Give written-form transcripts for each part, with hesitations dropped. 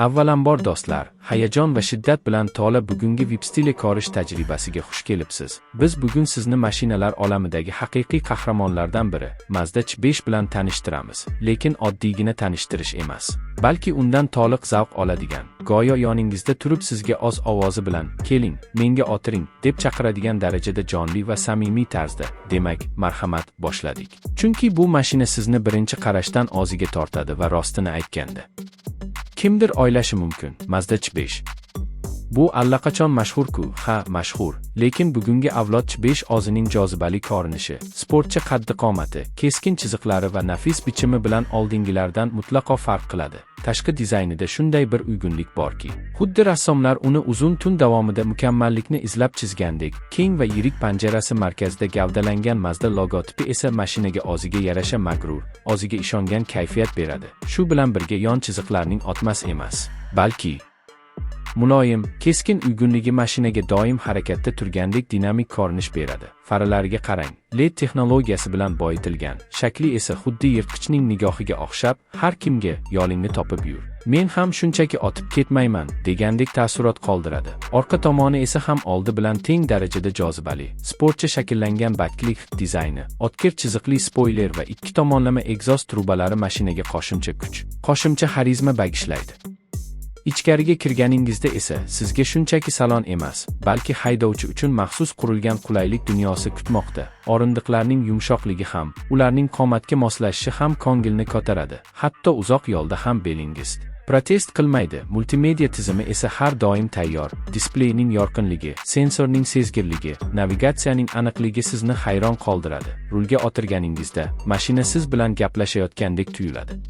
Avvalambor, do'stlar, hayajon va shiddat bilan to'la bugungi Vipstile ko'rish tajribasiga xush kelibsiz. Biz bugun sizni mashinalar olamidagi haqiqiy qahramonlardan biri, Mazda CX-5 bilan tanishtiramiz. Lekin oddiygina tanishtirish emas, balki undan to'liq zavq oladigan, go'yo yoningizda turib sizga o'z ovozi bilan "Keling, menga o'tiring" deb chaqiradigan darajada jonli va samimiy tarzda. Demak, marhamat, boshladik. Chunki bu mashina sizni birinchi qarashdan o'ziga tortadi va rostini aytganda, kimdir o'ylashi mumkin, Mazda CX-5. Bu allaqachon mashhur-ku, ha, mashhur. Lekin bugungi avlod CX-5 o'zining jozibali ko'rinishi, sportcha qaddi-qomati, keskin chiziqlari va nafis bichimi bilan oldingilardan mutlaqo farq qiladi. Tashqi dizaynida shunday bir uyg'unlik borki, xuddi rassomlar uni uzun tun davomida mukammallikni izlab chizgandek. Keng va yirik panjarasi markazida gavdalangan Mazda logotipi esa mashinaga o'ziga yarasha mag'rur, o'ziga ishongan kayfiyat beradi. Shu bilan birga yon chiziqlarning otmas emas, balki muloyim, keskin uyg'unligi mashinaga doim harakatda turgandek dinamik ko'rinish beradi. Faralariga qarang, LED texnologiyasi bilan boyitilgan, shakli esa xuddi yirtqichning nigohiga o'xshab, har kimga "Yo'lingni topib yur. Men ham shunchaki o'tib ketmayman" degandek taassurot qoldiradi. Orqa tomoni esa ham oldi bilan teng darajada jozibali. Sportcha shakllangan baklik dizayni, o'tkir chiziqli spoiler va ikki tomonlama egzoz trubalari mashinaga qo'shimcha kuch, qo'shimcha xarizma bag'ishlaydi. Ichkariga kirganingizda esa sizga shunchaki salon emas, balki haydovchi uchun maxsus qurilgan qulaylik dunyosi kutmoqda. O'rindiqlarning yumshoqligi ham, ularning qomatga moslashishi ham ko'ngilni ko'taradi. Hatto uzoq yo'lda ham belingiz protest qilmaydi. Multimedia tizimi esa har doim tayyor. Displeyning yorqinligi, sensorning sezgirligi, navigatsiyaning aniqligi sizni hayron qoldiradi. Rulga o'tirganingizda mashina siz bilan gaplashayotgandek tuyuladi.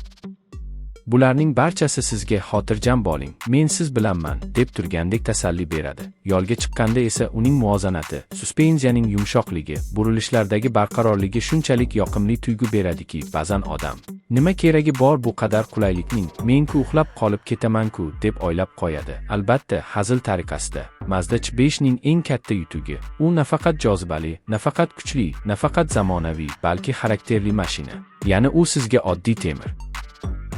Bularning barchasi sizga "Xotirjam bo'ling, men siz bilanman" deb turgandek tasalli beradi. Yo'lga chiqqanda esa uning muvozanati, suspenziyaning yumshoqligi, burilishlardagi barqarorligi shunchalik yoqimli tuyg'u beradiki, ba'zan odam "Nima keragi bor bu qadar qulaylikning, men-ku uxlab qolib ketaman-ku" deb o'ylab qo'yadi. Albatta, hazil tariqasida. Mazda CX-5 ning eng katta yutugi: u nafaqat jozibali, nafaqat kuchli, nafaqat zamonaviy, balki xarakterli mashina. Ya'ni u sizga oddiy temir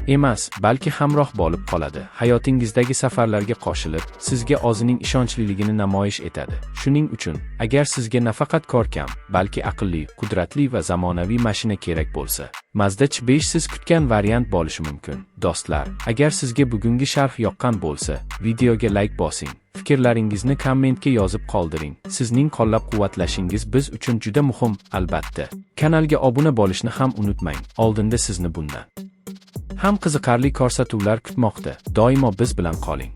emas, balki hamroh bo'lib qoladi. Hayotingizdagi safarlarga qo'shilib, sizga o'zining ishonchliligini namoyish etadi. Shuning uchun, agar sizga nafaqat ko'rkam, balki aqlli, qudratli va zamonaviy mashina kerak bo'lsa, Mazda CX-5 siz kutgan variant bo'lishi mumkin. Do'stlar, agar sizga bugungi sharh yoqqan bo'lsa, videoga like bosing. Fikrlaringizni kommentga yozib qoldiring. Sizning qo'llab-quvvatlashingiz biz uchun juda muhim, albatta. Kanalga obuna bo'lishni ham unutmang. Oldinda sizni bundan ham qiziqarli ko'rsatuvlar kutmoqda. Doimo biz bilan qoling.